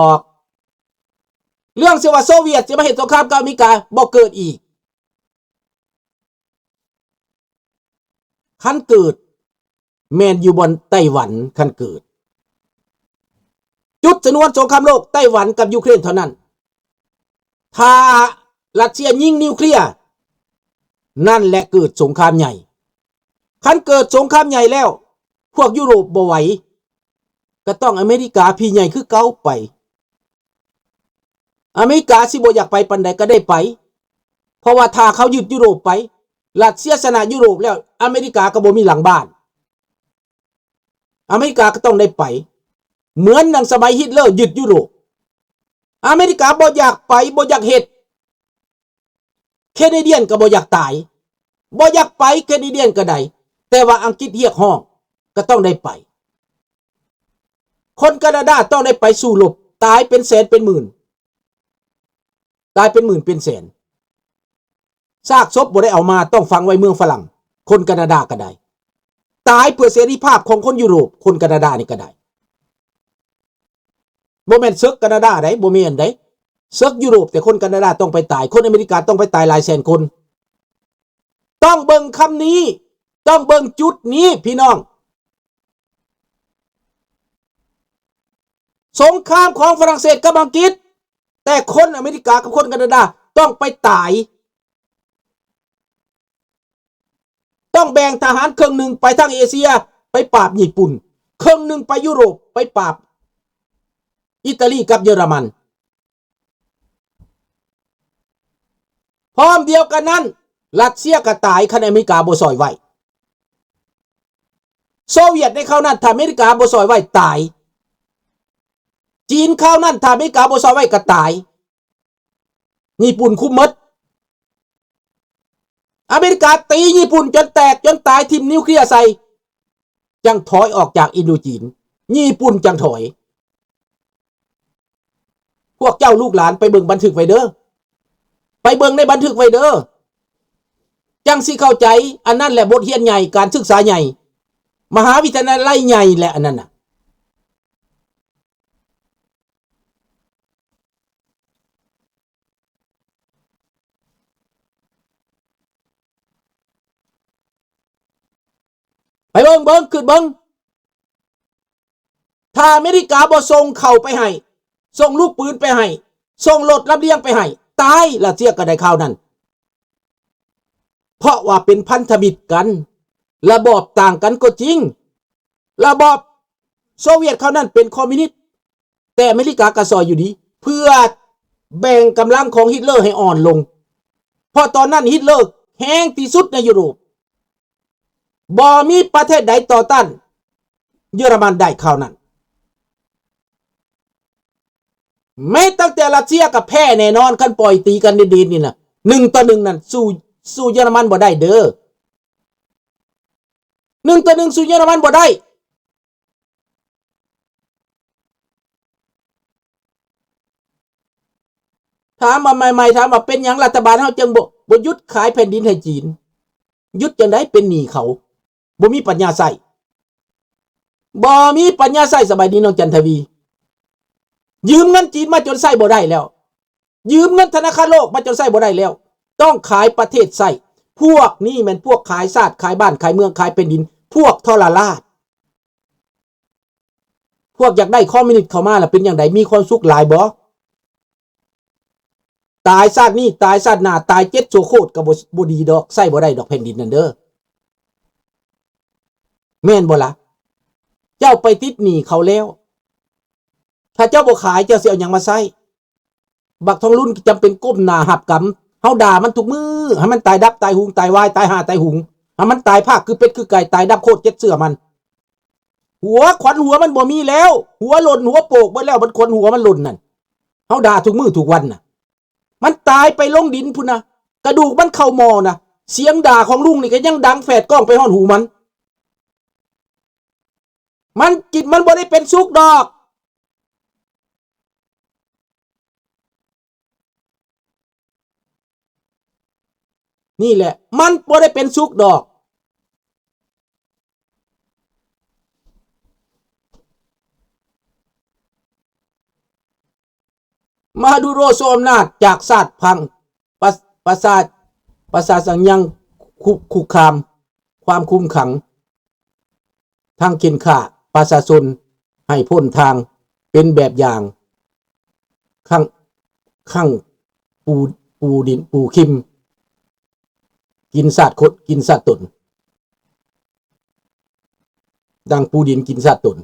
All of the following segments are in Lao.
ອກ. ເລື່ອງທີ່ວ່າໂຊວຽດຈະມາເຮັດສົງຄາມກັບອາເມລິກາບໍ່ເກີດອີກ. ຄັນເກີດ ແມ່ນຢູ່ບ່ອນໄຕ້ຫວັນ. ຄັນເກີດ ຈຸດຊະນວນສົງຄາມໂລກ ໄຕ້ຫວັນກັບຢູເຄຣນເທົ່ານັ້ນ. ຖ້າຣັດເຊຍຍິງນິວເຄລຍ ນັ້ນແຫຼະເກີດສົງຄາມໃຫຍ່. ຄັນເກີດສົງຄາມໃຫຍ່ແລ້ວ ພວກຢູໂຣບບໍ່ໄຫວ ກໍຕ້ອງອາເມລິກາພີ່ໃຫຍ່ຄືເກົ່າໄປ. ອາເມລິກາຊິບໍ່ຢາກໄປປານໃດກໍໄດ້ໄປ ເພາະວ່າຖ້າເຂົາຍຶດຢູໂຣບໄປ ຣັດເຊຍຊະນະຢູໂຣບແລ້ວ ອາເມລິກາກໍບໍ່ມີຫຼັງບ້ານ. ອາເມລິກາກໍຕ້ອງໄດ້ໄປ ເໝືອນດັ່ງສະໄໝຮິດເລີຍຶດຢູໂຣບ. ອາເມລິກາບໍ່ຢາກໄປ ບໍ່ຢາກເຮັດ ແຄນາດຽນກໍບໍ່ຢາກຕາຍ ບໍ່ຢາກໄປ ແຄນາດຽນກໍໄດ້ ແຕ່ວ່າອັງກິດຮຽກຮ້ອງ ກໍຕ້ອງໄດ້ໄປ. ຄົນການາດາຕ້ອງໄດ້ໄປສູ້ລົບ ຕາຍເປັນແສນເປັນໝື່ນ ຕາຍເປັນໝື່ນເປັນແສນ. ຊາກສົບບໍ່ໄດ້ເອົາມາ ຕ້ອງຝັງໄວ້ເມືອງຝຣັ່ງ. ຄົນການາດາກໍໄດ້ ຕາຍເພື່ອເສລີພາບຂອງຄົນຢູໂຣບ. ຄົນການາດານີ້ກໍໄດ້ ບໍ່ແມ່ນເສິກການາດາໃດ ບໍ່ແມ່ນໃດ ເສິກຢູໂຣບ ແຕ່ຄົນການາດາຕ້ອງໄປຕາຍ ຄົນອາເມລິກາຕ້ອງໄປຕາຍຫຼາຍແສນຄົນ. ຕ້ອງເບິ່ງຄຳນີ້ ຕ້ອງເບິ່ງຈຸດນີ້ພີ່ນ້ອງ. ສົງຄາມຂອງຝຣັ່ງເສດກັບອັງກິດ ແຕ່ຄົນອາເມລິກາກັບຄົນການາດາຕ້ອງໄປຕາຍ. ຕ້ອງແບ່ງທະຫານເຄິ່ງໜຶ່ງໄປທາງເອເຊຍ ໄປປາບຍີ່ປຸ່ນ, ເຄິ່ງໜຶ່ງໄປຢູໂຣບ ໄປປາບອີຕາລີກັບເຢຍລະມັນ. ພ້ອມດຽວກັນນັ້ນ ຣັດເຊຍກໍຕາຍ ຄັນອາເມລິກາບໍ່ຊ່ອຍໄວ້. ໂຊວຽດໃນຄາວນັ້ນ ຖ້າອາເມລິກາບໍ່ຊ່ອຍໄວ້ ຕາຍ. ຈີນຄາວນັ້ນ ຖ້າອາເມລິກາບໍ່ຊ່ອຍໄວ້ ກໍຕາຍ. ຍີ່ປຸ່ນຄຸມໝົດ. ອາເມລິກາຕີຍີ່ປຸ່ນຈົນແຕກ ຈົນຕາຍ ຖິ້ມນິວເຄລຍໃສ່ ຈັ່ງຖອຍອອກຈາກອິນໂດຈີນ. ຍີ່ປຸ່ນຈັ່ງຖອຍ. ພວກເຈົ້າລູກຫຼານໄປເບິ່ງບັນທຶກໄວ້ເດີ ໄປເບິ່ງໃນບັນທຶກໄວ້ເດີ ຈັ່ງຊິເຂົ້າໃຈ. ອັນນັ້ນແຫຼະບົດຮຽນໃຫຍ່ ການສຶກສາໃຫຍ່ ມະຫາວິທະຍາໄລໃຫຍ່ແຫຼະ ອັນນັ້ນນະ. ໄປເບິ່ງ ເບິ່ງ ຄຶດເບິ່ງ ຖ້າອາເມລິກາບໍ່ສົ່ງເຂົ້າໄປໃຫ້ ສົ່ງລູກປືນໄປໃຫ້ ສົ່ງລົດລຳລຽງໄປໃຫ້ ຕາຍ ຣັດເຊຍກໍໄດ້ຄາວນັ້ນ. ເພາະວ່າເປັນພັນທະມິດກັນ ລະບອບຕ່າງກັນກໍຈິງ. ລະບອບໂຊວຽດຄາວນັ້ນເປັນຄອມມິວນິດ ແຕ່ອາເມລິກາກໍຊ່ອຍຢູ່ດີ ເພື່ອແບ່ງກຳລັງຂອງຮິດເລີໃຫ້ອ່ອນລົງ ເພາະຕອນນັ້ນຮິດເລີແຮງທີ່ສຸດໃນຢູໂຣບ. ບໍ່ມີປະເທດໃດຕໍ່ຕ້ານເຢຍລະມັນໄດ້ຄາວນັ້ນ. ແມ້ຕັ້ງແຕ່ຣັດເຊຍກໍແພ້ແນ່ນອນ ຄັນປ່ອຍຕີກັນດີໆນີ້ນະ ໜຶ່ງຕໍ່ໜຶ່ງນັ້ນ ສູ້ ສູ້ເຢຍລະມັນບໍ່ໄດ້ເດີ ໜຶ່ງຕໍ່ໜຶ່ງສູ້ເຢຍລະມັນບໍ່ໄດ້. ຖາມວ່າໃໝ່ໆ ຖາມວ່າເປັນຫຍັງລັດຖະບານເຮົາຈຶ່ງບໍ່ ບໍ່ຢຸດຂາຍແຜ່ນດິນໃຫ້ຈີນ? ຢຸດຈັ່ງໃດ ເປັນໜີ້ເຂົາ ບໍ່ມີປັນຍາໃຊ້ ບໍ່ມີປັນຍາໃຊ້. ສະບາຍດີນ້ອງຈັນທະວີ ຢືມເງິນຈີນມາຈົນໃຊ້ບໍ່ໄດ້ແລ້ວ ຢືມເງິນທະນາຄານໂລກມາຈົນໃຊ້ບໍ່ໄດ້ແລ້ວ ຕ້ອງຂາຍປະເທດໃຊ້. ພວກນີ້ແມ່ນພວກຂາຍຊາດ ຂາຍບ້ານ ຂາຍເມືອງ ຂາຍແຜ່ນດິນ ພວກທໍລະລາດ. ພວກຢາກໄດ້ຄອມມິວນິດເຂົ້າມາລະເປັນຈັ່ງໃດ ມີຄວາມສຸກຫຼາຍບໍ່? ຕາຍຊາດນີ້ ຕາຍຊາດໜ້າ ຕາຍເຈັດຊົ່ວໂຄດກໍບໍ່ ບໍ່ດີດອກ ໃຊ້ບໍ່ໄດ້ດອກແຜ່ນດິນນັ້ນເດີ ແມ່ນບໍ່ລະ? ເຈົ້າໄປຕິດໜີ້ເຂົາແລ້ວ ຖ້າເຈົ້າບໍ່ຂາຍ ເຈົ້າຊິເອົາຫຍັງມາໃຊ້? ບັກທອງລຸນຈຳເປັນກົ້ມໜ້າຮັບກຳ. ເຮົາດ່າມັນທຸກມື້ ໃຫ້ມັນຕາຍດັບຕາຍຫຸງ ຕາຍວາຍ ຕາຍຫ່າຕາຍຫຸງ ໃຫ້ມັນຕາຍພາກຄືເປັດຄືໄກ່ ຕາຍດັບໂຄດເຈັດເຊື່ອມັນ. ຫົວ ຂວັນຫົວມັນບໍ່ມີແລ້ວ ຫົວຫຼົ່ນຫົວໂປກເບິດແລ້ວ ມັນຂວັນຫົວມັນຫຼົ່ນນັ້ນ. ເຮົາດ່າທຸກມື້ທຸກວັນນະ ມັນຕາຍໄປລົງດິນພຸ້ນນະ ກະດູກມັນເຂົ້າໝໍ້ນະ. ສຽງດ່າຂອງລຸງນີ້ກໍຍັງດັງແຟດກ້ອງໄປຮອດຫູມັນ. ມັນກິນ ມັນບໍ່ໄດ້ເປັນສຸກດອກ. ນີ້ແຫຼະ ມັນບໍ່ໄດ້ເປັນສຸກດອກ. ມາດູໂຣໂຊອຳນາດຈາກຊາດພັງ ປະ ປະຊາ ປະຊາຊົນຍັງຄຸ ຄຸກຄາມ ຄວາມຄຸມຂັງ ທັງເຂັ່ນຂ້າປະຊາຊົນໃຫ້ພົ້ນທາງ ເປັນແບບຢ່າງ ຂັງ ຂັງປູ ປູດິນປູຂິມ ກິນຊາດຄົນ ກິນຊາດຕົນ ດັ່ງປູດິນກິນຊາດຕົນ.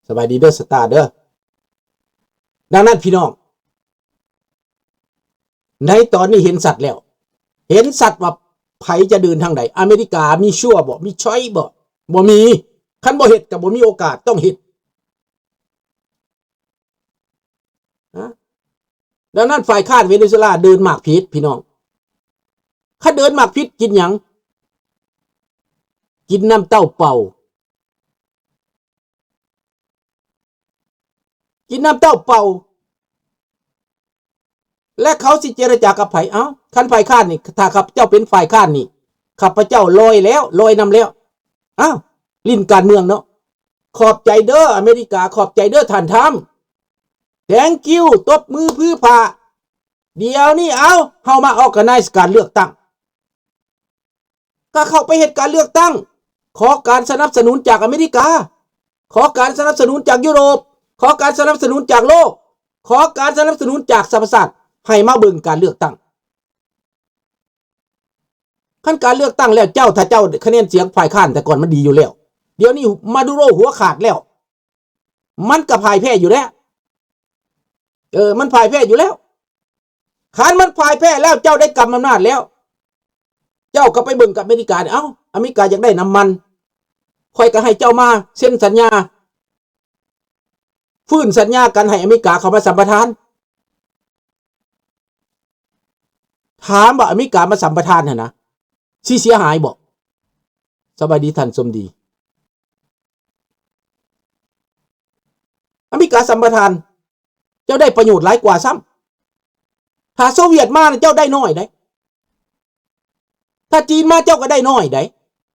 ສະບາຍດີເດີ ສະຕາເດີ. ດັ່ງນັ້ນພີ່ນ້ອງ ໃນຕອນນີ້ເຫັນຊັດແລ້ວ ເຫັນຊັດວ່າໃຜຈະເດີນທາງໃດ. ອາເມລິກາມີຊັວບໍ່? ມີຊ້ອຍບໍ່? ບໍ່ມີ. ຄັນບໍ່ເຮັດກໍບໍ່ມີໂອກາດຕ້ອງເຮັດ. ນະ ດັ່ງນັ້ນ ຝ່າຍຄ້ານເວເນຊູເອລາເດີນໝາກຜິດ ພີ່ນ້ອງ. ຄັນເດີນໝາກຜິດກິນຫຍັງ? ກິນນ້ຳເຕົ້າເປົ່າ ກິນນ້ຳເຕົ້າເປົ່າ. ແລະ ເຂົາຊິເຈລະຈາກັບໃຜ? ເອົ້າ ຄັນຝ່າຍຄ້ານນີ້ ຖ້າຂ້າພະເຈົ້າເປັນຝ່າຍຄ້ານນີ້ ຂ້າພະເຈົ້າລອຍແລ້ວ ລອຍນຳແລ້ວ. ອ້າວ ຫຼິ້ນການເມືອງເນາະ. ຂອບໃຈເດີອາເມລິກາ ຂອບໃຈເດີທ່ານທຳ Thank you ຕົບມືຜືຜາ. ດຽວນີ້ ເອົາ ເຮົາມາ organize ການເລືອກຕັ້ງ. ກໍເຂົ້າໄປເຮັດການເລືອກຕັ້ງ ຂໍການສະໜັບສະໜູນຈາກອາເມລິກາ ຂໍການສະໜັບສະໜູນຈາກຢູໂຣບ ຂໍການສະໜັບສະໜູນຈາກໂລກ ຂໍການສະໜັບສະໜູນຈາກສະຫະປະຊາຊາດ ໃຫ້ມາເບິ່ງການເລືອກຕັ້ງ. ຄັນການເລືອກຕັ້ງແລ້ວ ເຈົ້າ ຖ້າເຈົ້າຄະແນນສຽງຝ່າຍຄ້ານແຕ່ກ່ອນມັນດີຢູ່ແລ້ວ ດຽວນີ້ມາດູໂຣຫົວຂາດແລ້ວ ມັນກໍພ່າຍແພ້ຢູ່ແລ້ວ. ເອີ ມັນພ່າຍແພ້ຢູ່ແລ້ວ. ຄັນມັນພ່າຍແພ້ແລ້ວ ເຈົ້າໄດ້ກຳອຳນາດແລ້ວ ເຈົ້າກໍໄປເບິ່ງກັບອາເມລິກາ. ເອົ້າ ອາເມລິກາຢາກໄດ້ນ້ຳມັນ ຂ້ອຍກໍໃຫ້ເຈົ້າມາເຊັນສັນຍາ ຟື້ນສັນຍາກັນໃຫ້ອາເມລິກາເຂົ້າມາສຳປະທານ. ຖາມວ່າອາເມລິກາມາສຳປະທານຫັ້ນນະ ຊິເສຍຫາຍບໍ່? ສະບາຍດີທ່ານສົມດີ. ອາເມລິກາສຳປະທານ ເຈົ້າໄດ້ປະໂຫຍດຫຼາຍກວ່າຊ້ຳ. ຖ້າໂຊວຽດມານະ ເຈົ້າໄດ້ນ້ອຍໃດ. ຖ້າຈີນມາ ເຈົ້າກໍໄດ້ນ້ອຍໃດ.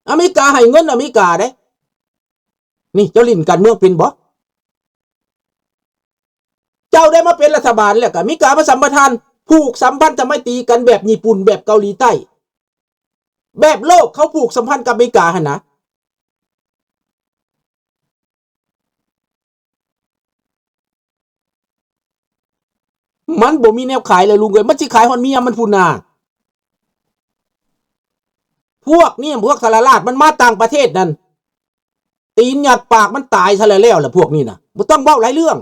ອາເມລິກາໃຫ້ເງິນອາເມລິກາໃດ. ນີ້ເຈົ້າຫຼິ້ນການເມືອງເປັນບໍ່? ເຈົ້າໄດ້ມາເປັນລັດຖະບານແລ້ວ ກໍອາເມລິກາມາສຳປະທານ ຜູກສຳພັນທຳໄມຕີກັນແບບຍີ່ປຸ່ນ ແບບເກົາຫຼີໃຕ້ ແບບໂລກເຂົາຜູກສຳພັນກັບອາເມລິກາຫັ້ນນະ. ມັນບໍ່ມີແນວຂາຍແລ້ວລຸງເອີຍ ມັນຊິຂາຍຮອດເມຍມັນພຸ້ນນາ. ພວກນີ້ ພວກທະລະລາດ ມັນມາຕ່າງປະເທດນັ້ນ ຕີນຫຍັດປາກມັນຕາຍຊະແລ້ວແຫຼະ ພວກນີ້ນະ. ບໍ່ຕ້ອງເວົ້າຫຼາຍເລື່ອງ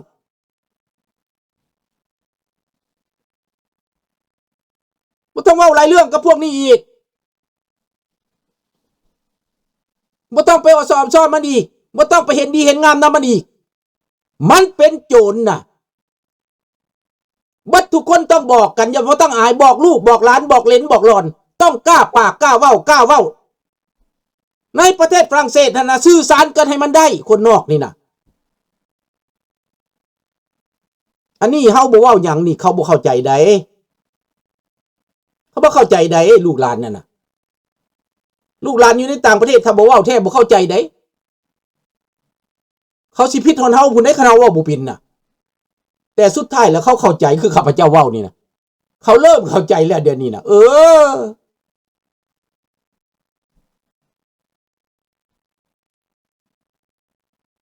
ບໍ່ຕ້ອງເວົ້າຫຼາຍເລື່ອງກັບພວກນີ້ອີກ. ບໍ່ຕ້ອງໄປອ້ອມຊອມມັນອີກ. ບໍ່ຕ້ອງໄປເຫັນດີເຫັນງາມນຳມັນອີກ. ມັນເປັນໂຈນນະ. ເບິດທຸກຄົນຕ້ອງບອກກັນ. ຢ່າ ບໍ່ຕ້ອງອາຍ. ບອກລູກ ບອກຫຼານ ບອກເຫຼນ ບອກຫຼອນ. ຕ້ອງກ້າປາກ ກ້າເວົ້າ ກ້າເວົ້າ. ໃນປະເທດຝຣັ່ງເສດຫັ້ນນະ ສື່ສານກັນໃຫ້ມັນໄດ້ ຄົນນອກນີ້ນະ. ອັນນີ້ເຮົາບໍ່ເວົ້າຫຍັງນີ້ ເຂົາບໍ່ເຂົ້າໃຈໃດ. ເຂົາບໍ່ເຂົ້າໃຈໃດ ລູກຫຼານນັ້ນນະ. ລູກຫຼານຢູ່ໃນຕ່າງປະເທດ ຖ້າບໍ່ເວົ້າແທ້ບໍ່ເຂົ້າໃຈໃດ. ເຂົາຊິຜິດຮອດເຮົາພຸ້ນໃດ ຄັນເຮົາເວົ້າບໍ່ເປັນນະ. ແຕ່ສຸດທ້າຍແລ້ວເຂົາເຂົ້າໃຈ ຄືຂ້າພະເຈົ້າເວົ້ານີ້ນະ. ເຂົາເລີ່ມເຂົ້າໃຈແລ້ວດຽວນີ້ນະ. ເອີ.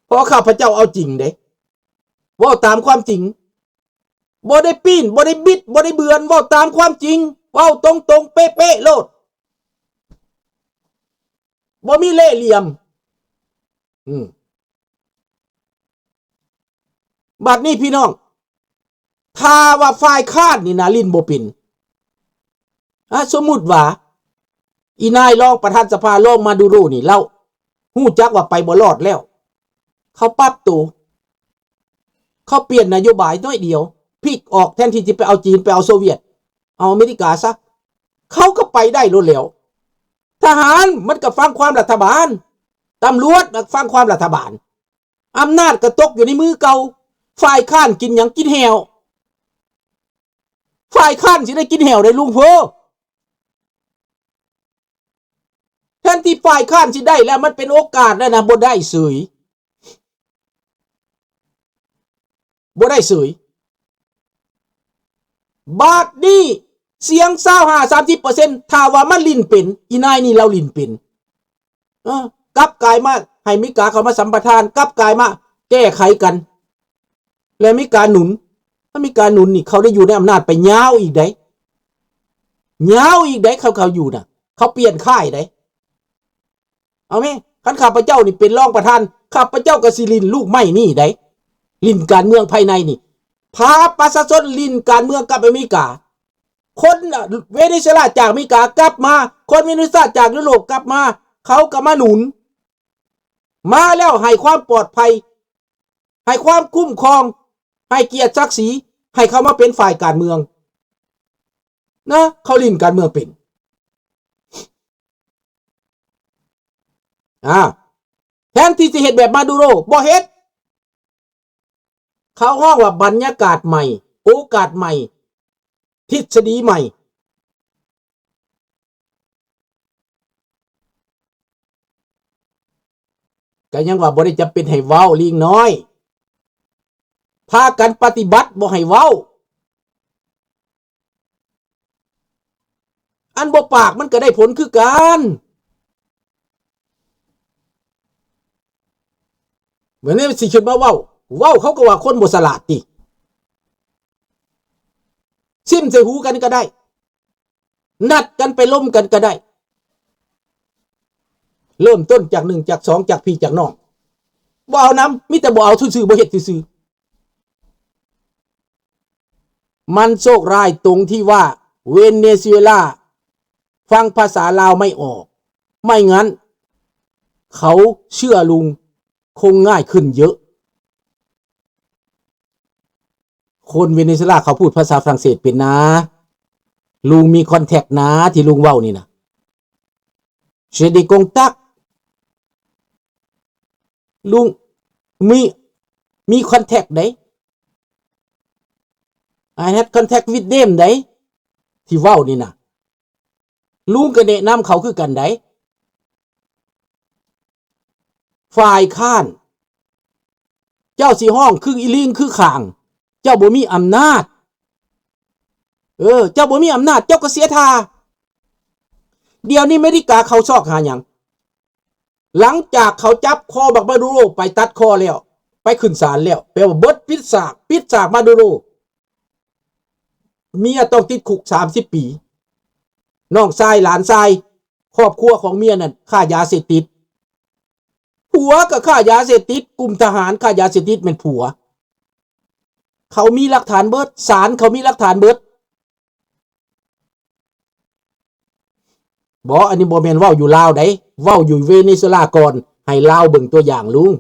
ເພາະຂ້າພະເຈົ້າເອົາຈິງເດ້ ເວົ້າຕາມຄວາມຈິງ ບໍ່ໄດ້ປີ້ນ ບໍ່ໄດ້ບິດ ບໍ່ໄດ້ເບືອນ ເວົ້າຕາມຄວາມຈິງ ເວົ້າຕົງໆ ເປະໆ ໂລດ ບໍ່ມີເລ່ຫຼ່ຽມ. ອືມ ບັດນີ້ພີ່ນ້ອງ ຖ້າວ່າຝ່າຍຄ້ານນີ້ນະຫຼິ້ນບໍ່ເປັນ ອາ ສົມມຸດວ່າ ອີນາຍລອງປະທານສະພາ ລອງມາດູໂຣນີ້ ລາວຮູ້ຈັກວ່າໄປບໍ່ລອດແລ້ວ ເຂົາປັບໂຕ ເຂົາປ່ຽນນະໂຍບາຍໜ້ອຍດຽວ ພິກອອກ ແທນທີ່ຈະໄປເອົາຈີນ ໄປເອົາໂຊວຽດ ເອົາອາເມລິກາຊະ ເຂົາກໍໄປໄດ້ໂລດແລ້ວ. ທະຫານມັນກໍຟັງຄວາມລັດຖະບານ ຕຳຫຼວດກໍຟັງຄວາມລັດຖະບານ ອຳນາດກໍຕົກຢູ່ໃນມືເກົ່າ. ຝ່າຍຄ້ານກິນຫຍັງ? ກິນແຫ້ວ. ຝ່າຍຄ້ານຊິໄດ້ກິນແຫ້ວໄດ້ລຸງເພີ. ແທນທີ່ຝ່າຍຄ້ານຊິໄດ້ແລ້ວ ມັນເປັນໂອກາດແລ້ວນະ ບໍ່ໄດ້ເສີຍ. ບໍ່ໄດ້ເສີຍ. ບາດນີ້ສຽງຊາວຫ້າ ສາມສິບເປີເຊັນ ຖ້າວ່າມັນຫຼິ້ນເປັນ ອີນາຍນີ້ລາວຫຼິ້ນເປັນ ເອີ ກັບກາຍມາໃຫ້ອາເມລິກາເຂົ້າມາສຳປະທານ ກັບກາຍມາແກ້ໄຂກັນ ແລະ ອາເມລິກາໜູນ ອາເມລິກາໜູນນີ້ ເຂົາໄດ້ຢູ່ໃນອຳນາດໄປຍາວອີກໃດ໋ ຍາວອີກໃດ໋ ເຂົາ ເຂົາຢູ່ນະ ເຂົາປ່ຽນຄ້າຍໃດ໋. ເອົາແມ້ ຄັນຂ້າພະເຈົ້ານີ້ເປັນຮອງປະທານ ຂ້າພະເຈົ້າກໍຊິຫຼິ້ນລູກໄມ້ນີ້ໃດ໋ ຫຼິ້ນການເມືອງພາຍໃນນີ້ ພາປະຊາຊົນຫຼິ້ນການເມືອງກັບອາເມລິກາ. ຄົນເວເນຊູເອລາຈາກອາເມລິກາກັບມາ ຄົນເວເນຊູເອລາຈາກຍຸໂຣບກັບມາ ເຂົາກໍມາໜູນ ມາແລ້ວໃຫ້ຄວາມປອດໄພ ໃຫ້ຄວາມຄຸ້ມຄອງ ໃຫ້ກຽດສັກສີ ໃຫ້ເຂົາມາເປັນຝ່າຍການເມືອງນະ ເຂົາຫຼິ້ນການເມືອງເປັນ. ອາ ແທນທີ່ຊິເຮັດແບບມາດູໂຣ ບໍ່ເຮັດ. ເຂົາຮ້ອງວ່າບັນຍາກາດໃໝ່ ໂອກາດໃໝ່ ທິດສະດີໃໝ່. ກໍຍັງວ່າບໍ່ໄດ້ຈຳເປັນໃຫ້ເວົ້າ ລີງນ້ອຍ ພາກັນປະຕິບັດ ບໍ່ໃຫ້ເວົ້າ. ອັນບໍ່ປາກມັນກໍໄດ້ຜົນຄືກັນ. ເມື່ອນີ້ຊິຂຶ້ນມາເວົ້າ ເວົ້າເຂົາກໍວ່າຄົນບໍ່ສະຫຼາດຕິ ຊິມໃສ່ຫູກັນກໍໄດ້ ນັດກັນໄປລົມກັນກໍໄດ້ ເລີ່ມຕົ້ນຈາກໜຶ່ງ ຈາກສອງ ຈາກພີ່ຈາກນ້ອງ ບໍ່ເອົານຳ ມີແຕ່ບໍ່ເອົາຊື່ໆ ບໍ່ເຮັດຊື່ໆ. ມັນໂຊກຮ້າຍຕົງທີ່ວ່າເວເນຊູເອລາຟັງພາສາລາວໄມ່ອອກ, ໄມ່ງັ້ນເຂົາເຊື່ອລຸງຄົງງ່າຍຂຶ້ນເຍີະ. ຄົນເວເນຊູເອລາເຂົາພູດພາສາຝຣັ່ງເສດເປັນນາ, ລຸງມີຄອນແທັກນາ ທີ່ລຸງເວົ້ານີ້ນະ. J'ai des contacts. ລຸງມີ ມີຄອນແທັກໃດ໋. I had contact with them ໃດ໋ ທີ່ເວົ້ານີ້ນະ. ລຸງກໍແນະນຳເຂົາຄືກັນໃດ໋. ຝ່າຍຄ້ານ ເຈົ້າຊິຮ້ອງຄືອີລິງຄືຂ່າງ, ເຈົ້າບໍ່ມີອຳນາດ. ເອີ ເຈົ້າບໍ່ມີອຳນາດ ເຈົ້າກໍເສຍທ່າ. ດຽວນີ້ເມລິກາເຂົາຊອກຫາຫຍັງ? ຫຼັງຈາກເຂົາຈັບຄໍບັກມາດູໂຣໄປຕັດຄໍແລ້ວ ໄປຂຶ້ນສານແລ້ວ ແປວ່າເບິດ ປິດສາກ ປິດສາກມາດູໂຣ. ເມຍຕ້ອງຕິດຄຸກສາມສິບປີ. ນ້ອງຊາຍ ຫຼານຊາຍ ຄອບຄົວຂອງເມຍນັ້ນຄ້າຢາເສບຕິດ. ຜົວກໍຄ້າຢາເສບຕິດ, ກຸ່ມທະຫານຄ້າຢາເສບຕິດແມ່ນຜົວ. ເຂົາມີຫຼັກຖານເບິດ, ສານເຂົາມີຫຼັກຖານເບິດ. ບໍ່, ອັນນີ້ບໍ່ແມ່ນເວົ້າຢູ່ລາວໃດ, ເວົ້າຢູ່ເວເນຊູເອລາກ່ອນ, ໃຫ້ລາວເບິ່ງຕົວຢ່າງລຸງ.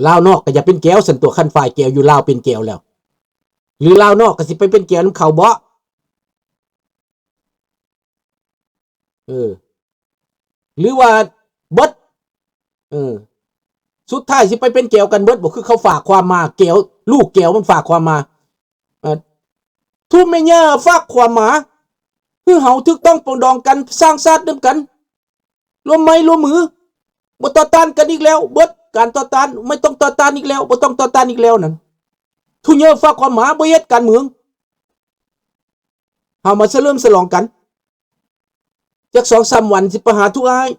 ລາວນອກກໍຢ່າເປັນແກວຊັ້ນຕົວະ, ຄັນຝ່າຍແກວຢູ່ລາວເປັນແກວແລ້ວ, ຫຼືລາວນອກກໍຊິໄປເປັນແກວນຳເຂົາບໍ? ເອີ ຫຼືວ່າເບິດ ເອີ ສຸດທ້າຍຊິໄປເປັນແກວກັນເບິດບໍ? ຄືເຂົາຝາກຄວາມມາ ແກວ ລູກແກວມັນຝາກຄວາມມາ ເອີ ທຸມແມ່ຍ່າຝາກຄວາມມາ ຄືເຮົາຖືກຕ້ອງປອງດອງກັນ ສ້າງຊາດນຳກັນ ລວມໄມ້ລວມມື ບໍ່ຕໍ່ຕ້ານກັນອີກແລ້ວ ເບິດການຕໍ່ຕ້ານ ບໍ່ຕ້ອງຕໍ່ຕ້ານອີກແລ້ວ ບໍ່ຕ້ອງຕໍ່ຕ້ານອີກແລ້ວນັ້ນ. ທຸເຍີຝາກຄວາມມາ ບໍ່ເຮັດການເມືອງ ເຮົາມາສະເຫຼີມສະຫຼອງກັນ ຈັກສອງສາມວັນຊິໄປຫາທຸອ້າຍ.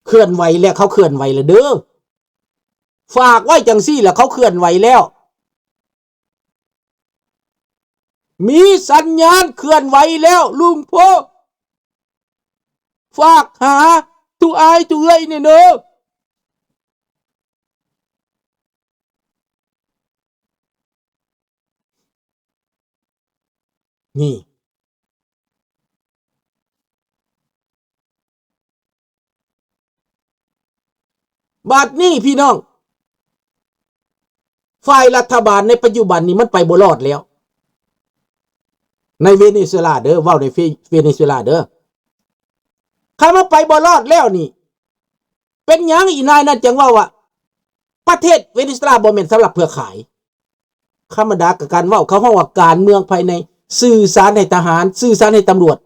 ເຄື່ອນໄຫວແລ້ວ ເຂົາເຄື່ອນໄຫວແລ້ວເດີ ຝາກໄວ້ຈັ່ງຊີ້ລະ ເຂົາເຄື່ອນໄຫວແລ້ວ. ມີສັນຍານເຄື່ອນໄຫວແລ້ວ ລຸງໂພ ຝາກຫາທຸອ້າຍທຸເອື້ອຍແດ່ເດີ. ນີ້ ບາດນີ້ພີ່ນ້ອງ ຝ່າຍລັດຖະບານໃນປັດຈຸບັນນີ້ມັນໄປບໍ່ລອດແລ້ວ ໃນເວເນຊູເອລາເດີ ເວົ້າໃນເວ ເວເນຊູເອລາເດີ ຄັນມັນໄປບໍ່ລອດແລ້ວນີ້ ເປັນຫຍັງອີນາຍນັ້ນຈັ່ງເວົ້າວ່າ ປະເທດເວເນຊູເອລາບໍ່ແມ່ນສຳລັບເພື່ອຂາຍ? ທຳມະດາກະການເວົ້າ ເຂົາຮ້ອງວ່າການເມືອງພາຍໃນ ສື່ສານໃຫ້ທະຫານ ສື່ສານໃຫ້ຕຳຫຼວດ